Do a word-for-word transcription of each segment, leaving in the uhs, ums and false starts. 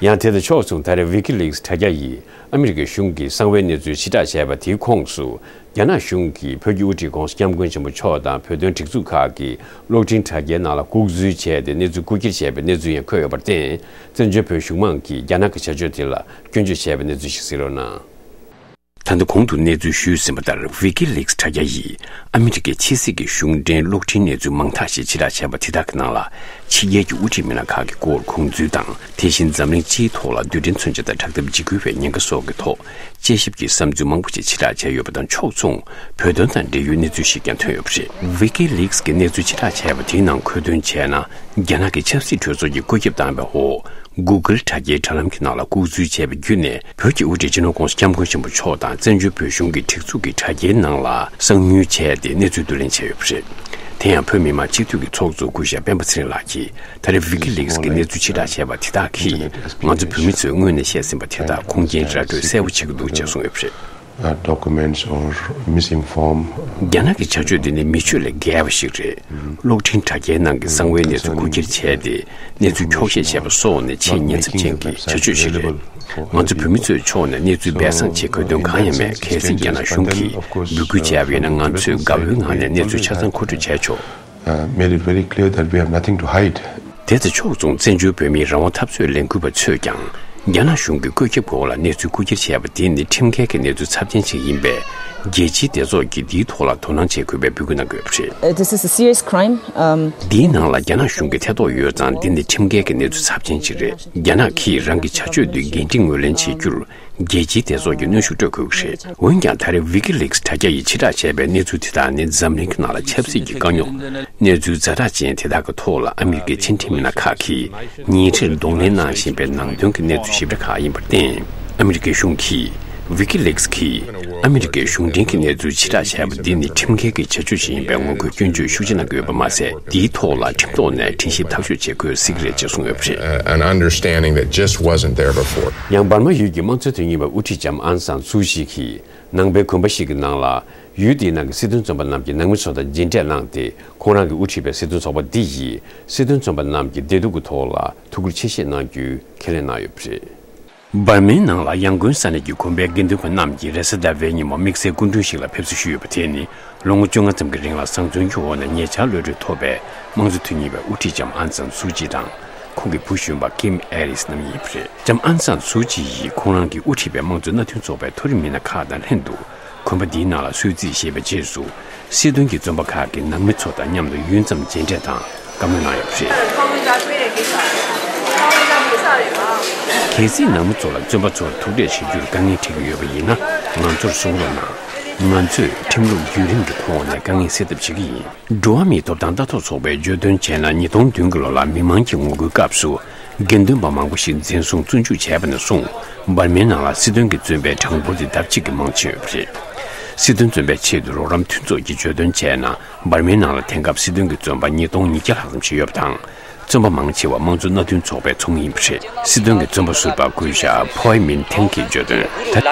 ཡང་དེ་དང་ཕྱོགས་མཚུངས། ད་རེས་ཝི་ཀི་ལིག་སི་དྲ་རྒྱ་ཡིས་ཨ་མི་རི་ཀའི་གཞུང་གི་གསང་བའི་གནས་ཚུལ་ཕྱིར་བསྒྲགས་བྱས་པ་དེའི་ཁོངས་སུ། རྒྱ་ནག་གཞུང་གིས་བོད་ཀྱི་དབུ་ཁྲིད་༧གོང་ས་༧སྐྱབས་མགོན་ཆེན་པོ་མཆོག་དང་བོད་དོན་སྒྲིག་འཛུགས་ཁག་གི་གློག་འཕྲིན་དྲ་རྒྱའི་ནང་ལ་ལྐོག་འཛུལ་བྱས་ཏེ་གནས་ཚུལ་རྐུ་འཁྱེར་བྱས་པའི་གནས་ཚུལ་ཡང་འཁོད་ཡོད་པར་བརྟེན། བཙན་བྱོལ་བོད་གཞུང་མང་གིས་རྒྱ་ནག་གི་བྱ་སྤྱོད་དེ་ལ་སྐྱོན་བརྗོད་བྱས་པའི་གནས་ཚུལ་ཞིག་གཟིགས་རོགས་གནང་། ད་ལྟ་གོང་དུ་གནས་ཚུལ་ཞུས་ཟིན་པ་ལྟར། ཝི་ཀི་ལིག་སི་དྲ་རྒྱ་ཡིས་ཨ་མི་རི་ཀའི་ཕྱི་སྲིད་ཀྱི་གཞུང་འབྲེལ་གློག་འཕྲིན་གནས་ཚུལ་མང་དག་ཞིག་ཕྱིར་བསྒྲགས་བྱས་པ་དེ་དག་གི་ནང་ལ། ཕྱི་རྒྱལ་གྱི་དབུ་ཁྲིད་མི་སྣ་ཁག་གི་སྐོར་ཁུངས་འཛུལ་དང་། དེ་བཞིན་འཛམ་གླིང་སྤྱིའི་ཐོག་ལ་རྡུལ་ཕྲན་མཚོན་ཆ་དང་དྲག་འཐབ་འཇིགས་སྐུལ་བའི་ཉེན་ཁ་སོགས་ཀྱི་ཐོག་དཔྱད་ཞིབ་ཀྱི་བསམ་ཚུལ་མང་པོ་ཞིག་ཕྱིར་བསྒྲགས་བྱས་ཡོད་པ་དང་ཕྱོགས་མཚུངས། བོད་དོན་དང་འབྲེལ་ཡོད་གནས་ཚུལ་ཞིག་ཀྱང་ཐོན་ཡོད་པ་རེད། ཝི་ཀི་ལིག་སི་གི་གནས་ཚུལ་ཕྱིར་བསྒྲགས་བྱས་པ་དེའི་ནང་འཁོད་དོན་བྱས་ན། རྒྱ་ནག་གི་ཆབ་སྲིད་གྲོས་ཚོགས་ཀྱིས་བཀོད་ཁྱབ་བཏང་བའི་འོག Google དྲ་རྒྱའི་དྲ་ལམ་གྱི་ནང་ལ་ལྐོག་འཛུལ་བྱས་པ་བརྒྱུད་ནས། བོད་ཀྱི་དབུ་ཁྲིད་སྤྱི་ནོར་༧གོང་ས་༧སྐྱབས་མགོན་ཆེན་པོ་མཆོག་དང་བཙན་བྱོལ་བོད་གཞུང་གི་སྒྲིག་འཛུགས་ཀྱི་དྲ་རྒྱའི་ནང་ལ་གསང་ཉུལ་བྱས་ཏེ་གནས་ཚུལ་བསྡུ་ལེན་བྱས་ཡོད་པ་རེད། དེ་ཡང་བོད་མི་མང་སྤྱི་འཐུས་ཀྱི་ཚོགས་གཙོ་སྐུ་ཞབས་སྤེན་པ་ཚེ་རིང་ལགས་ཀྱིས། ད་རེས་ཝི་ཀི་ལིག་སི་གི་གནས་ཚུལ་ཕྱིར་བསྒྲགས་བྱས་པ་དེ་དག་གིས་ང་ཚོ་བོད་མི་ཚོས་སྔོན་ནས་བཤད་ཟིན་པ་དེ་དག་ཁུངས་སྐྱེལ་ར་སྤྲོད་གསལ་པོ་བྱེད་ཀྱི་འདུག་ཅེས་གསུངས་ཡོད་པ་རེད། Uh, documents or misinform. རྒྱ་ནག་གི་བྱ་སྤྱོད་འདི་ནི་མི་ཆོས་ལས་འགལ་བ་ཞིག་རེད། གློག་འཕྲིན་དྲ་རྒྱའི་ནང་གི་གསང་བའི་གནས་ཚུལ་རྐུ་འཁྱེར་བྱས་ཏེ་གནས་ཚུལ་འཁྱོག་བཤད་བྱས་པ་སོགས་ནི་ཆེས་ཉེན་ཚབས་ཅན་གྱི་བྱ་སྤྱོད་ཞིག་རེད། ང་ཚོ་བོད་མི་ཚོའི་ཕྱོགས་ནས་གནས་ཚུལ་སྦས་གསང་བྱེད་དགོས་དོན་གང་ཡང་མེད། གལ་སྲིད་རྒྱ་ནག་གཞུང་གིས་འབོད་སྐུལ་བྱས་པ་ཡིན་ན། ང་ཚོས་དགའ་བོའི་ངང་ནས་གནས་ཚུལ་ཆ་ཚང་མཁོ་སྤྲོད་བྱས་ཆོག Uh, made it very clear that we have nothing to hide. དེ་དང་ཕྱོགས་མཚུངས། བཙན་བྱོལ་བོད་མིའི་རང་དབང་འཐབ་རྩོད་ལས་འགུལ་བ་ཚོས་ཀྱང་རྒྱ་ནག་གཞུང་གི་བཀོད་ཁྱབ་འོག་ལ་གནས་ཚུལ་རྐུ་འཁྱེར་བྱས་པ་དེ་ནི་ཁྲིམས་འགལ་གྱི་གནས་ཚུལ་ཚབས་ཆེན་ཞིག་ཡིན་པས། རྒྱལ་སྤྱིའི་སྡེ་ཚོགས་ཀྱིས་འདིའི་ཐོག་ལ་དོ་སྣང་བྱེད་དགོས་པའི་འབོད་སྐུལ་གནང་གི་ཡོད་པ་རེད། Uh, this is a serious crime. Um, འདིའི་ནང་ལ་རྒྱ་ནག་གཞུང་གི་ཐེ་གཏོགས་ཡོད་ཙང་། འདི་ནི་ཁྲིམས་འགལ་གྱི་གནས་ཚུལ་ཚབས་ཆེན་ཞིག་རེད། རྒྱ་ནག་གིས་རང་གི་བྱ་སྤྱོད་འདི་འགན་འཁྲི་ངོས་ལེན་བྱེད་རྒྱུར། རྒྱལ་སྤྱིའི་སྡེ་ཚོགས་ཀྱིས་གནོན་ཤུགས་སྤྲོད་དགོས་ཀྱི་རེད། འོན་ཀྱང་། ད་རེས་ཝི་ཀི་ལིག་སི་དྲ་རྒྱ་ཡིས་ཕྱིར་བསྒྲགས་བྱས་པའི་གནས་ཚུལ་དེ་དག་ནི་འཛམ་གླིང་གི་ནང་ལ་ཆབ་སྲིད་ཀྱི་དཀའ་རྙོག་གནས་ཚུལ་ཛ་དྲག་ཅན་དེ་དག་གི་ཐོག་ལ་ཨ་མི་རི་ཀའི་ཕྱི་འབྲེལ་མི་སྣ་ཁག་གིས་ཉིན་རེར་གདོང་ལེན་གནང་བཞིན་པའི་ནང་དོན་གྱི་གནས་ཚུལ་ཞིབ་ཕྲ་ཁག་ཡིན་པར་བརྟེན། ཨ་མི་རི་ཀའི་གཞུང་གིས་ཝི་ཀི་ལིག་སི་གིས་ཨ་མི་རི་ཀའི་གཞུང་འབྲེལ་གྱི་གནས་ཚུལ་ཕྱིར་བསྒྲགས་བྱས་པ་འདི་ནི་ཁྲིམས་འགལ་གྱི་བྱ་སྤྱོད་ཞིག་ཡིན་པའི་ངོ་རྒོལ་སྐྱོན་བརྗོད་ཤུགས་ཆེ་གནང་གི་ཡོད་པ་མ་ཟད། འདིའི་ཐོག་ལ་ཁྲིམས་ཐོག་ནས་ཁྲིམས་ཞིབ་ཐག་གཅོད་བྱེད་དགོས་སྲིད་ཀྱི་རེད་ཅེས་གསུངས་ཡོད་པ་རེད། Uh, an understanding that just wasn't there before. ཡང་འབར་མ་ཡུལ་གྱི་དམངས་གཙོའི་དོན་གཉེར་བ་དབུ་ཁྲིད་ལྕམ་ཨང་སན་སུའུ་ཅི་གིས། ནང་པའི་དགོན་པ་ཞིག་གི་ནང་ལ་ཡུལ་དེའི་ནང་གི་སྲིད་དོན་བཙོན་པ་རྣམས་ཀྱིས་ནང་མི་ཚོ་དང་མཇལ་འཕྲད་གནང་སྟེ། ཁོང་རང་གིས་དབུ་ཁྲིད་པའི་སྲིད་དོན་ཚོགས་པ་འདི་ཡིས་སྲིད་དོན་བཙོན་པ་རྣམས་ཀྱི་བདེ་སྡུག་གི་ཐོག་ལ་ཐུགས་ཁུར་ཆེ་བཞེས་གནང་རྒྱུའི་ཁས་ལེན་གནང་ཡོད་པ་རེད། འབར་མའི་ནང་ལ་ཡང་དགོན་ས་གནས་ཀྱི་དགོན་པའི་དགེ་འདུན་པ་རྣམས་ཀྱིས་རེས་གཟའ་ཟླ་བའི་ཉིན་མོ་དམིགས་བསལ་སྐུ་མགྲོན་ཞིག་ལ་ཕེབས་བསུ་ཞུས་ཡོད་པ་དེ་ནི། ལོ་ངོ་བཅོ་ལྔ་ཙམ་གྱི་རིང་ལ་བཟང་བཙོན་གྱི་འོག་ནས་ཉེ་ཆར་གློད་གྲོལ་ཐོབ་པའི་དམངས་གཙོ་དོན་གཉེར་བའི་དབུ་ཁྲིད་ལྕམ་ཨང་སན་སུའུ་ཅི་དང་། ཁོང་གི་བུ་གཞོན་པ་ཀིམ་ཨེ་རིས་རྣམ་གཉིས་ཡིན་པ་རེད། ལྕམ་ཨང་སན་སུའུ་ཅི་ཡིས་ཁོང་རང་གིས་དབུ་ཁྲིད་པའི་དམངས་གཙོའི་མནའ་མཐུན་ཚོགས་པའི་མཐོ་རིམ་མི་སྣ་ཁག་དང་ལྷན་དུ། དགོན་པ་འདིའི་ནང་ལ་གསོལ་ཚིགས་བཞེས་པའི་རྗེས་སུ། སྲིད་དོན་གྱི་བཙོན་པ་ཁག་གི་ནང་མི་ཚོ་དང་མཉམ་དུ་ཡུན་ཙམ་མཇལ་འཕྲད་དང་བཀའ་མོལ་གནང་ཡོད་པ་རེད། གལ་སྲིད་ནང་མི་ཚོ་ལ་བཙོན་པ་ཚོར་ཐུག་འཕྲད་བྱེད་རྒྱུར་དཀའ་ངལ་འཕྲད་ཀྱི་ཡོད་པ་ཡིན་ན། ང་ཚོར་གསུང་རོགས་གནང་། ང་ཚོས་ཁྲིམས་ལུགས་བརྒྱུད་རིམ་གྱི་ཐོག་ནས་དཀའ་ངལ་སེལ་ཐབས་བྱེད་ཀྱི་ཡིན། འགྲོ་བ་མིའི་ཐོབ་ཐང་ལྟ་རྟོག་ཚོགས་པས་བརྗོད་དོན་བྱས་ན། ཉིས་སྟོང་བདུན་གྱི་ལོ་ལ་མི་མང་གི་ངོ་རྒོལ་སྐབས་སུ། དགེ་འདུན་པ་མང་པོ་ཞིག་འཛིན་བཟུང་བཙོན་འཇུག་བྱས་པ་ནས་བཟུང་། འབར་མའི་ནང་ལ་སྲིད་དོན་གྱི་བཙོན་པའི་གྲངས་འབོར་དེ་ལྡབ་གཅིག་གིས་མང་ཕྱིན་ཡོད་པ་རེད། སྲིད་དོན་བཙོན་པའི་ཆེད་དུ་རོགས་རམ་མཐུན་ཚོགས་ཀྱིས་བརྗོད་དོན་བྱས་ན། འབར་མའི་ནང་ལ་དེང་སྐབས་སྲིད་དོན་གྱི་བཙོན་པ་ཉིས་སྟོང་ཉིས་བརྒྱ་ལྷག་ཙམ་ཞིག་ཡོད་པ་དང་། བཙོན་པ་མང་ཆེ་བ་དམངས་གཙོ་མནའ་མཐུན་ཚོགས་པའི་ཚོགས་མི་ཡིན་པ་རེད། སྲིད་དོན་གྱི་བཙོན་པ་ཟུར་པ་སྐུ་ཞབས་ཕོའི་མིན་ཐེང་གིས་བརྗོད་དོན། ད།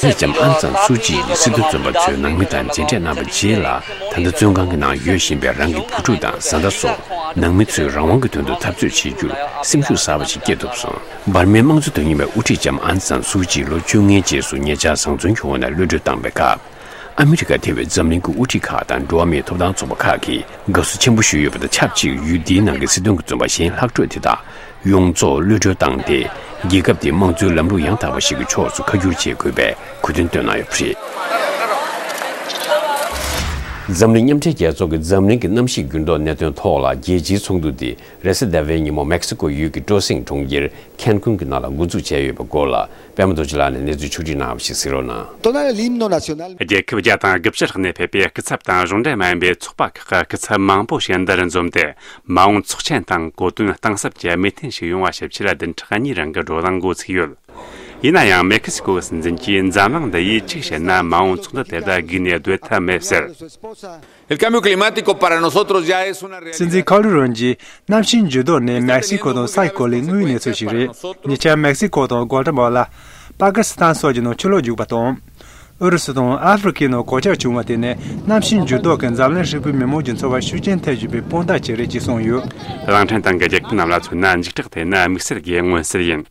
ལྕམ་ཨང་སན་སུའུ་ཅི་ཡིས་སྲིད་དོན་བཙོན་པ་ཚོའི་ནང་མི་དང་མཇལ་འཕྲད་གནང་བའི་རྗེས་ལ། ད་ལྟ་བཙོན་ཁང་གི་ནང་ཡོད་བཞིན་པའི་རང་གི་བུ་ཕྲུག་དང་བཟའ་ཟླ་སོགས། ནང་མི་ཚོས་རང་དབང་གི་དོན་དུ་འཐབ་རྩོད་བྱེད་རྒྱུར་སེམས་ཤུགས་གསར་པ་ཞིག་སྐྱེས་ཐུབ་སོང་། འབར་མའི་དམངས་གཙོ་དོན་གཉེར་བའི་དབུ་ཁྲིད་ལྕམ་ཨང་སན་སུའུ་ཅི་ལོ་བཅོ་ལྔའི་རྗེས་སུ་ཉེ་ཆར་བཟང་བཙོན་གྱི་འོག་ནས་གློད་གྲོལ་བཏང་བའི་སྐབས། ཨ་མི་རི་ཀ་དེ་བས་འཛམ་གླིང་གི་དབུ་ཁྲིད་ཁག་དང་འགྲོ་བ་མིའི་ཐོབ་ཐང་ཚོགས་པ་ཁག་གིས་དགའ་བསུ་ཆེན་པོ་ཞུས་ཡོད་པ་དང་ཆབས་ཅིག་ཡུལ་འདིའི་ནང་གི་སྲིད་དོན་གྱི་བཙོན་པ་གཞན་ལྷག་འཕྲོས་དེ་དག་ཡོངས་རྫོགས་གློད་གྲོལ་བཏང་སྟེ། རྒྱལ་ཁབ་དེའི་དམངས་གཙོའི་ལམ་ལུགས་ཡང་དག་པ་ཞིག་གི་ཕྱོགས་སུ་ཁ་བསྒྱུར་བྱེད་དགོས་པའི་གོ་སྟོན་བཏོན་གནང་ཡོད་པ་རེད། འཛམ་གླིང་མཉམ་འབྲེལ་རྒྱལ་ཚོགས་ཀྱི་འཛམ་གླིང་གི་གནམ་གཤིས་འགྱུར་ལྡོག་གནད་དོན་ཐོག་ལ་རྒྱལ་སྤྱིའི་ཚོགས་འདུ་དེ་རེས་གཟའ་ཟླ་བའི་ཉིན་མོ་མེག་སི་ཀོ་ཡུལ་གྱི་སྤྲོ་གསེང་གྲོང་ཁྱེར་ཁན་ཀུན་གྱི་ནང་ལ་འགོ་འཛུགས་བྱས་ཡོད་པའི་སྐོར་ལ། པད་མ་རྡོ་རྗེ་ལགས་ནས་གནས་ཚུལ་ཕྱོགས་སྒྲིག་གནང་བ་ཞིག་གཟིགས་རོགས་གནང་། Entonar el himno nacional. རྒྱལ་ཁབ་བརྒྱ་དང་དགུ་བཅུ་ལྷག་ནས་ཕེབས་པའི་སྐུ་ཚབ་དང་གཞུང་འབྲེལ་མ་ཡིན་པའི་ཚོགས་པ་ཁག་གི་སྐུ་ཚབ་མང་པོ་ཞིག་འདིར་འཛོམས་ཏེ། མ་འོངས་ཚོགས་ཆེན་དང་གོ་སྟོན་གཏིང་ཟབ་ཀྱི་དམིགས་རྟེན་ཞིག་ཡོང་བ་ཞིག་ཆེད་བདུན་ཕྲག་གཉིས་རིང་གི་བགྲོ་གླེང་འགོ་ཚུགས་ཡོད། ཡིན་ན་ཡང་མེག་སི་ཀོ་གི་སྲིད་འཛིན་གྱིས་འཛམ་གླིང་འདི་ཡིས་གཅིག་བྱས་ན་མ་འོངས་ཚོགས་འདུ་དེ་དག་བརྒྱུད་ནས་སྡོད་ཐབས་མེད་ཟེར། El cambio climático para nosotros ya es una realidad. སྲིད་འཛིན་ཁ་ལི་རོན་གྱིས་གནམ་གཤིས་འགྱུར་ལྡོག་ནི་མེག་སི་ཀོ་དང་ས་ཡི་གོ་ལའི་དངོས་ཡོད་གནས་ཚུལ་ཞིག་རེད། ཉེ་ཆར་མེག་སི་ཀོ་དང་གོ་ཏ་མ་ལ། པ་ཀི་སི་ཐན་སོགས་ཀྱི་ནང་ཆུ་ལོག་རྒྱུག་པ་དང་། ཨུ་རུ་སུ་དང་ཨ་ཧྥེ་རི་ཁའི་ནང་གོད་ཆག་བྱུང་བ་དེ་ནི་གནམ་གཤིས་འགྱུར་ལྡོག་གིས་འཛམ་གླིང་ཧྲིལ་པོའི་མི་མང་གི་འཚོ་བར་ཤུགས་རྐྱེན་ཐེབས་བཞིན་པའི་དཔང་རྟགས་ཅིག་རེད་ཅེས་གསུངས་ཡོད། གླིང་ཕྲན་ཏང་གི་རྒྱལ་ཁབ་རྣམས་ལ་མཚོན་ན། འཇིགས་སྐྲག་དེ་ནི་དམིགས་བསལ་གྱི་མངོན་གསལ་ཡིན།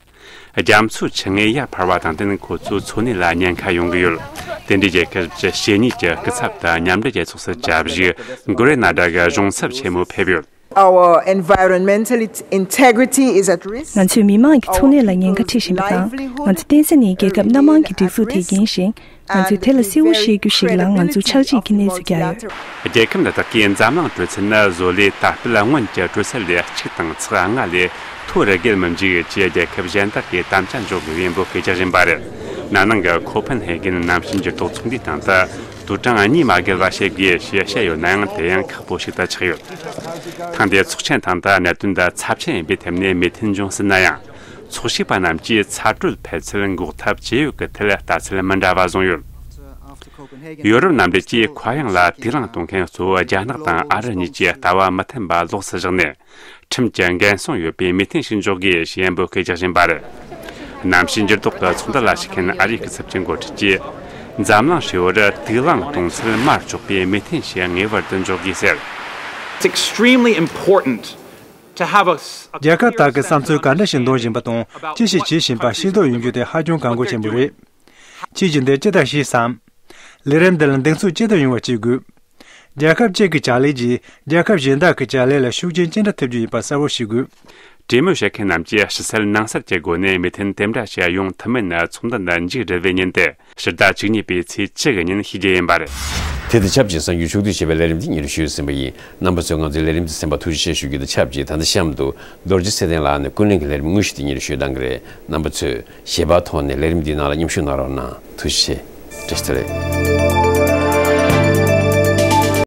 རྒྱ་མཚོའི་ཆུ་ངོས་ཡར་འཕར་བ་དང་བསྟུན། ཁོ་ཚོའི་འཚོ་གནས་ལ་ཉེན་ཁ་ཡོང་གི་ཡོད། དེ་འདྲའི་རྒྱལ་ཁབ་ཀྱི་ཕྱི་ཉིན་གྱི་སྐུ་ཚབ་དང་མཉམ་འབྲེལ་རྒྱལ་ཚོགས་སུ་བཅའ་བཞུགས་གྷོ་རེ་ན་ཌ་གི་གཞུང་ཚབ་ཆེན་མོ་ཕེབས་ཡོད། Our environmental integrity is at risk. ང་ཚོས་མི་མང་གི་འཚོ་གནས་ལ་ཉེན་ཁ་འཁྲི་བཞིན་པ་དང་། ང་ཚོ་བསྟན་འཛིན་ནི་རྒྱལ་ཁབ་སྣ་མང་གི་སྒྲིག་འཛུགས་དེ་ཡིན་ཞིང་། ང་ཚོས་དེ་ལ་གསལ་བོ་ཤེས་རྒྱུ་ཞིག་ལ། ང་ཚོ་ཆགས་འཇིག་གི་གནས་སུ་གྱར་ཡོད། རྒྱལ་ཁབ་འདི་དག་གིས་འཛམ་གླིང་དྲོད་ཚད་ནི་བཟོ་ལས་དར་སྤེལ་སྔོན་གྱི་དྲོད་ཚད་ལས་གཅིག་དང་ཚེག་ལྔ་ལས་མཐོ་རུ་བརྒལ་མི་འཇུག་ཅེས་རྒྱལ་ཁབ་གཞན་དག་གིས་དམ་བཅའ་འཇོག་དགོས་པའི་འབོད་སྐུལ་བྱེད་བཞིན་པ་རེད། ན་ནིང་གི་ཁོ་ཕན་ཧེ་གན་གནམ་གཤིས་འགྱུར་ལྡོག་ཚོགས་འདུའི་སྟེང་དུ། དུས་གྲངས་གཉིས་མ་བརྒལ་བ་བྱེད་དགོས་ཞེས་བཤད་ཡོད་ན་ཡང་། དེ་ཡང་ཁག་པོ་ཞིག་ཏུ་ཆགས་ཡོད། ཐེངས་འདིའི་ཚོགས་ཆེན་ཐོག་ཏུ་གནད་དོན་འདི་ཚབས་ཆེན་ཡིན་པའི་ཐད་ནས་མོས་མཐུན་འབྱུང་སྲིད་ན་ཡང་། ཚོགས་ཞུགས་པ་རྣམས་ཀྱིས་ཚ་དྲོད་འཕེལ་ཚད་འགོག་ཐབས་ཇི་ཡོད་ཀྱི་ཐད་ལྟ་ཚུལ་མི་འདྲ་བ་བཟུང་ཡོད། ཡོ་རོབ་མཉམ་འབྲེལ་གྱིས་མཁའ་དབྱིངས་ལ་དུག་རླངས་གཏོང་མཁན་གཙོ་བོ་རྒྱ་ནག་དང་ཨ་རི་གཉིས་ཀྱི་ལྟ་བ་མི་མཐུན་པ་ལོགས་སུ་བཞག་ནས། ཁྲིམས་ཀྱི་འགན་སྲུང་ཡོད་པའི་མོས་མཐུན་ཞིག་འཇོག་དགོས་ཞེས་འབོད་སྐུལ་བྱེད་བཞིན་པ་རེད། གནམ་གཤིས་འགྱུར་ལྡོག་གི་ཚོགས་འདུ་ལ་ཞུགས་མཁན་ཨ་རིའི་སྐུ་ཚབ་ཀྱི་འགོ་ཁྲིད་ཀྱིས། འཛམ་གླིང་ཧྲིལ་བོར་དུག་རླངས་གཏོང་ཚད་མར་གཅོག་པའི་མོས་མཐུན་ཞིག་ངེས་པར་དུ་འཇོག་དགོས་ཟེར། It's extremely important to have a, a རྒྱལ་ཁབ་དག་གིས་བསམ་ཚུལ་ག་འདྲ་ཞིག་འདོན་བཞིན་པ་དང་། ཅི་ཞིག་བྱེད་བཞིན་པ་ཤེས་རྟོགས་ཡོང་རྒྱུ་དེ་ཧ་ཅང་གལ་འགངས་ཆེན་པོ་རེད། ཁྱེད་ཀྱིས་འདི་ཅི་ལྟར་ཤེས་སམ། ལས་རིམ་འདི་ལ་འདེགས་འཛུགས་ཅི་ལྟར་ཡོང་བ་བྱེད་དགོས། རྒྱལ་ཁབ་གཅིག་གི་བྱ་ལས་ཀྱིས་རྒྱལ་ཁབ་གཞན་དག་གི་བྱ་ལས་ལ་ཤུགས་རྐྱེན་ཅི་འདྲ་ཐེབས་རྒྱུ་ཡིན་པ་གསལ་བོ་ཤེས་དགོས། གྲོས་མོལ་བྱེད་མཁན་རྣམས་ཀྱིས་ཕྱི་གསལ་ནང་གསལ་གྱི་སྒོ་ནས་མོས་མཐུན་དེ་འདྲ་ཞིག་ཡོང་ཐུབ་མིན་ནི་ཚོགས་འདུ་འདི་མཇུག་སྒྲིལ་བའི་ཉིན་ཏེ། ཕྱི་ཟླ་བཅུ་གཉིས་པའི་ཚེས་བཅུ་གི་ཉིན་ཤེས་རྒྱུ་ཡིན་པ་རེད། དེ་དང་ཆབས་ཅིག་གསར་འགྱུར་ཕྱོགས་བསྡུས་བྱས་པའི་ལས་རིམ་འདི་སྙན་སྒྲོན་ཞུས་ཟིན་པ་ཡིན། རྣམ་པ་ཚོས་ང་ཚོའི་ལས་རིམ་འདི་གསན་པར་ཐུགས་རྗེ་ཆེ་ཞུ་རྒྱུ་དང་ཆབས་ཅིག་ད་ལྟ་གཤམ་དུ་རྡོ་རྗེ་ཚེ་བརྟན་ལགས་ནས་ཀུན་གླེང་གི་ལས་རིམ་དངོས་གཞི་དེ་སྙན་སྒྲོན་ཞུས་གནང་གི་རེད། རྣམ་པ་ཚོས་ཞལ་པར་ཐོག་ནས་ལས་རིམ་འདིའི་ནང་ལ་མཉམ་ཞུགས་གནང་རོགས་གནང་། ཐུགས་རྗེ་ཆེ། བཀྲ་ཤིས་བདེ་ལེགས།